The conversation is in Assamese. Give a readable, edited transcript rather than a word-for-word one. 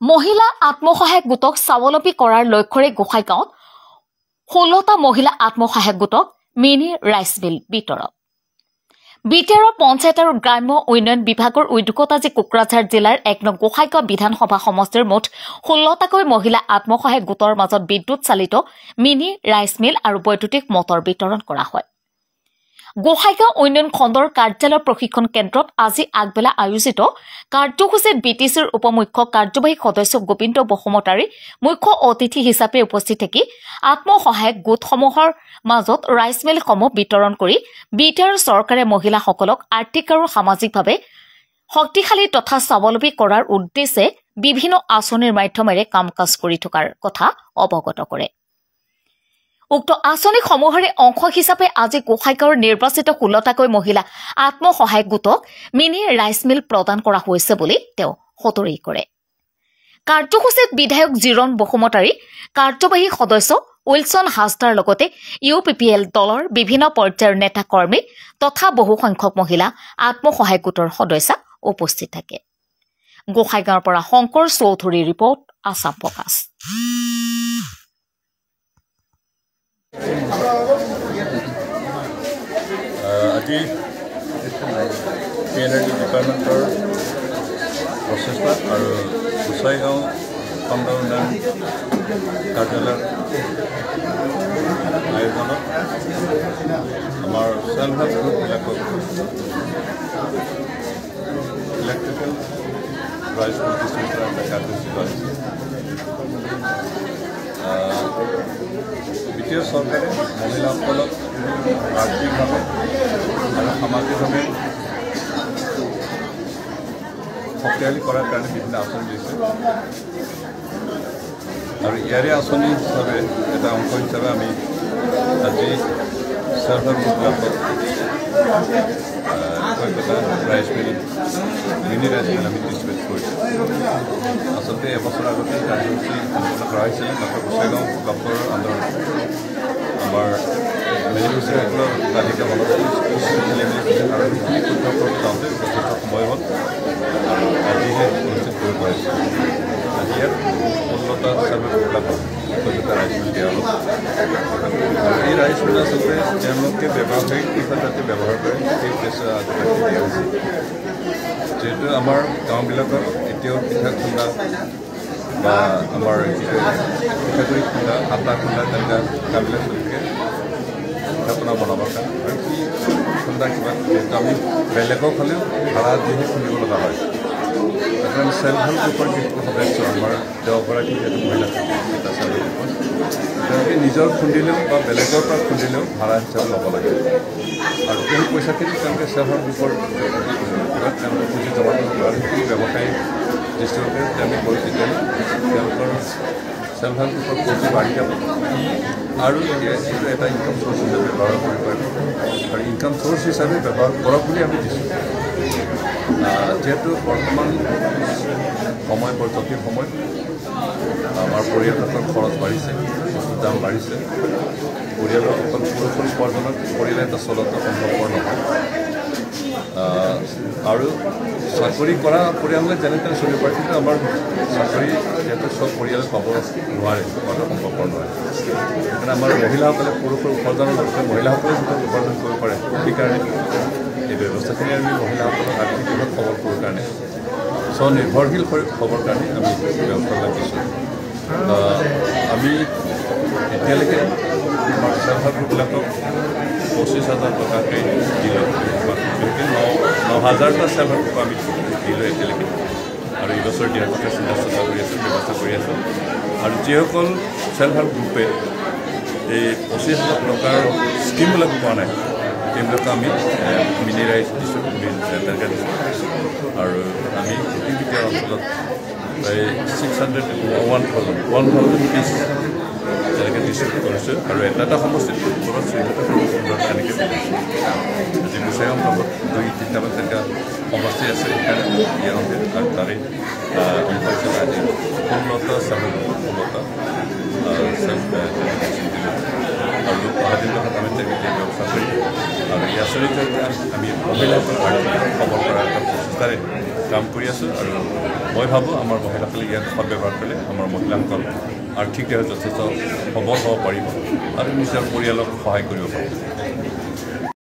মহিলা আত্মসহায়ক গোটক স্বাৱলম্বী কৰাৰ লক্ষ্যৰে গোসাইগাঁৱত ১৬টা মহিলা আত্মসহায়ক গোটক মিনি ৰাইচ মিল বিতৰণ। বিটিআৰৰ পঞ্চায়ত আৰু গ্ৰাম্য উন্নয়ন বিভাগৰ উদ্যোগত আজি কোকৰাঝাৰ জিলাৰ ১ নং গোসাইগাঁও বিধানসভা সমষ্টিৰ মুঠ ১৬টাকৈ মহিলা আত্মসহায়ক গোটৰ মাজত বিদ্যুৎ চালিত মিনি ৰাইচ মিল আৰু বৈদ্যুতিক মটৰ বিতৰণ কৰা হয়। গোসাইগাঁও উন্নয়ন খণ্ডৰ কাৰ্যালয়ৰ প্ৰশিক্ষণ কেন্দ্ৰত আজি আগবেলা আয়োজিত কাৰ্যসূচীত বিটিচিৰ উপ মুখ্য কাৰ্যবাহী সদস্য গোবিন্দ বসুমতাৰী মুখ্য অতিথি হিচাপে উপস্থিত থাকি আত্মসহায়ক গোটসমূহৰ মাজত ৰাইচ মিলসমূহ বিতৰণ কৰি বিটিআৰ চৰকাৰে মহিলাসকলক আৰ্থিক আৰু সামাজিকভাৱে শক্তিশালী তথা স্বাৱলম্বী কৰাৰ উদ্দেশ্যে বিভিন্ন আঁচনিৰ মাধ্যমেৰে কাম কাজ কৰি থকাৰ কথা অৱগত কৰে। উক্ত আঁচনিসমূহৰে অংশ হিচাপে আজি গোসাইগাঁৱৰ নিৰ্বাচিত ১৬টাকৈ মহিলা আত্মসহায়ক গোটক মিনি ৰাইচ মিল প্ৰদান কৰা হৈছে বুলি তেওঁ সদৰি কৰে। কাৰ্যসূচীত বিধায়ক জিৰণ বসুমতাৰী, কাৰ্যবাহী সদস্য উইলছন হাজদাৰ লগতে ইউ পি পি এল দলৰ বিভিন্ন পৰ্যায়ৰ নেতা কৰ্মী তথা বহুসংখ্যক মহিলা আত্মসহায়ক গোটৰ সদস্যা উপস্থিত থাকে। গোসাইগাঁৱৰ পৰা শংকৰ চৌধুৰীৰ ৰিপৰ্ট, আছাম ফ'কাছ। আজি পি এন আৰ ডি ডিপাৰ্টমেণ্টৰ প্ৰচেষ্টা আৰু গোসাইগাঁও খণ্ড উন্নয়ন কাৰ্যালয়ৰ আয়োজনত আমাৰ চেল্ফ হেল্প গ্ৰুপবিলাকক ইলেক্ট্ৰিকেল ৰাইচ মিল ডিষ্ট্ৰিবিউশ্যনৰ এটা কাৰ্যসূচী লোৱা হৈছে। বিটিআৰ চৰকাৰে মহিলাসকলক আৰ্থিকভাৱে আৰু সামাজিকভাৱে শক্তিশালী কৰাৰ কাৰণে বিভিন্ন আঁচনি দিছে আৰু ইয়াৰে আঁচনি হিচাপে এটা অংশ হিচাপে আমি আজি চেল্ফ হেল্প গ্ৰুপবিলাকক একোটা rice mill, mini rice mill আমি ডিষ্ট্ৰিবিউট কৰিছোঁ। আচলতে এবছৰ আগতে কাৰ্যসূচী সম্পন্ন কৰা হৈছিলে, মাত্ৰ গোসাইগাঁও ব্লকৰ আণ্ডাৰত আমাৰ বেনিফিচিয়াৰীসকলৰ তালিকা বনাব কিছু খেলি মেলি আৰু সেইখিনি শুদ্ধ কৰিব যাওঁতে যথেষ্ট সময় হ'ল আৰু আজিহে অনুষ্ঠিত কৰিব পাৰিছোঁ। আজি ইয়াত ১৬টা চেল্ফ হেল্প গ্ৰুপবিলাকক একোটা ৰাইচ মিল দিয়া হ'ল আৰু এই ৰাইচ মিল আচলতে তেওঁলোকে ব্যৱসায়িক দিশত যাতে ব্যৱহাৰ কৰে সেই উদ্দেশ্যে আগবঢ়াই দিয়া হৈছে। যিহেতু আমাৰ গাঁওবিলাকত এতিয়াও পিঠা খুন্দা বা আমাৰ কি কয় পিঠাগুড়ি খুন্দা, আটা খুন্দা তেনেকুৱা কামবিলাক চলি থাকে পিঠা পনা বনাবৰ কাৰণে আৰু সেই খুন্দা কিবা যিহেতু আমি বেলেগক হ'লেও ভাড়া দিহে খুন্দিব লগা হয়। তাতে আমি চেল্ফ হেল্প গ্ৰুপৰ যিসকল সদস্য আমাৰ ১০গৰাকী যিহেতু মহিলা থাকে এটা চেল্ফ হেল্প গ্ৰুপত, তেওঁলোকে নিজৰ খুন্দিলেও বা বেলেগৰ পৰা খুন্দিলেও ভাড়া হিচাপে ল'ব লাগে আৰু সেই পইচাখিনি তেওঁলোকে চেল্ফ হেল্প গ্ৰুপৰ কিবা তেওঁলোকে পুঁজি জমা কৰিব আৰু সেইখিনি ব্যৱসায়ী দৃষ্টিকোণে তেওঁলোকে কৰি তেতিয়াহ'লে তেওঁলোকৰ চেল্ফ হেল্প গ্ৰুপৰ পুঁজি বাঢ়ি যাব আৰু এইটো এটা ইনকাম চ'ৰ্চ হিচাপে ব্যৱহাৰ কৰিব পাৰিব আৰু ইনকাম চ'ৰ্চ হিচাপে ব্যৱহাৰ কৰক বুলি আমি দিছোঁ। যিহেতু বৰ্তমান সময় বৰ জটিল সময়, আমাৰ পৰিয়ালবিলাকৰ খৰচ বাঢ়িছে, বস্তুৰ দাম বাঢ়িছে, পৰিয়ালৰ অকল পুৰুষৰ উপাৰ্জনত পৰিয়ালে এটা চলাটো সম্ভৱপৰ নহয় আৰু চাকৰি কৰা পৰিয়ালে যেনে তেনে চলিব পাৰে, কিন্তু আমাৰ চাকৰি যিহেতু চব পৰিয়ালে পাব নোৱাৰে, পোৱাটো সম্ভৱপৰ নহয়। সেইকাৰণে আমাৰ মহিলাসকলে পুৰুষৰ উপাৰ্জনৰ লগতে মহিলাসকলে যাতে উপাৰ্জন কৰিব পাৰে সেইকাৰণে এই ব্যৱস্থাখিনি আমি মহিলাসকলক আৰ্থিক দিশত সবল কৰাৰ কাৰণে, স্বনিৰ্ভৰশীল হ'বৰ কাৰণে আমি ব্যৱস্থাবিলাক দিছোঁ। আমি এতিয়ালৈকে আমাৰ চেল্ফ হেল্প গ্ৰুপবিলাকক ২৫,০০০ টকাকৈ দিলোঁ, বিশেষকৈ ৯,০০০টা চেল্ফ হেল্প গ্ৰুপ আমি দিলোঁ এতিয়ালৈকে আৰু এইবছৰ দিয়াৰ কথা চিন্তা চৰ্চা কৰি আছোঁ, ব্যৱস্থা কৰি আছোঁ। আৰু যিসকল চেল্ফ হেল্প গ্ৰুপে এই ২৫,০০০ টকাৰ স্কীমবিলাক পোৱা নাই সেইবিলাকো আমি মিনি ৰাইচ দিছোঁ, তেনেকৈ দিছোঁ। আৰু আমি গোটেই বিটিআৰ অঞ্চলত প্ৰায় 1,000 পিচ তেনেকৈ ডিষ্ট্ৰিবিউট কৰিছোঁ আৰু এটা এটা সমষ্টিত ক'ৰবাত ১৪টা, ক'ৰবাত ১৫টা এনেকৈ দিছোঁ। আজি গোসাইগাঁও ব্লকত ২-৩টামান তেনেকুৱা সমষ্টি আছে, সেইকাৰণে দিয়া হৈছে আৰু তাৰে অংশ হিচাপে আজি ১৬টা চেল্ফ হেল্প গ্ৰুপত ১৬টা চেল্ফ দিলোঁ আৰু অহা দিনবিলাকত আমি তেনেকৈ ব্যৱস্থা কৰিম আৰু এই আঁচনিৰ জৰিয়তে আমি মহিলাসকলক আৰ্থিক সবল কৰাৰ এটা প্ৰচেষ্টাৰে কাম কৰি আছোঁ। আৰু মই ভাবোঁ, আমাৰ মহিলাসকলে ইয়াক সদব্যৱহাৰ কৰিলে আমাৰ মহিলাসকল আৰ্থিক দিশত যথেষ্ট সবল হ'ব পাৰিব আৰু নিজৰ পৰিয়ালক সহায় কৰিব পাৰিব।